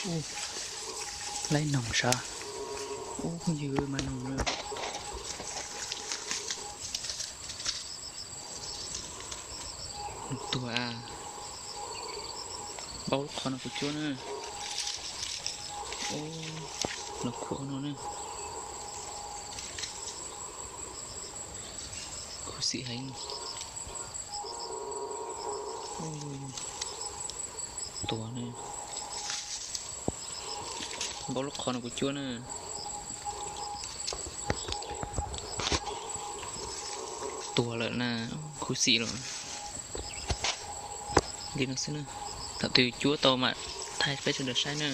Laib noog sav. Ub, phooj ywg, mas noog na. Noog tuag a. Npaum lub qhov no kuv cuab na. Ub, los khuam no na. Khuv xim heev. Tuag na. Npaum lub qhov no kuv cuab na. Tuag lawm na, khuv xim lawm. Li no xwb na. Thaum twg cuab tau mam thaij peb sawv daws saib na.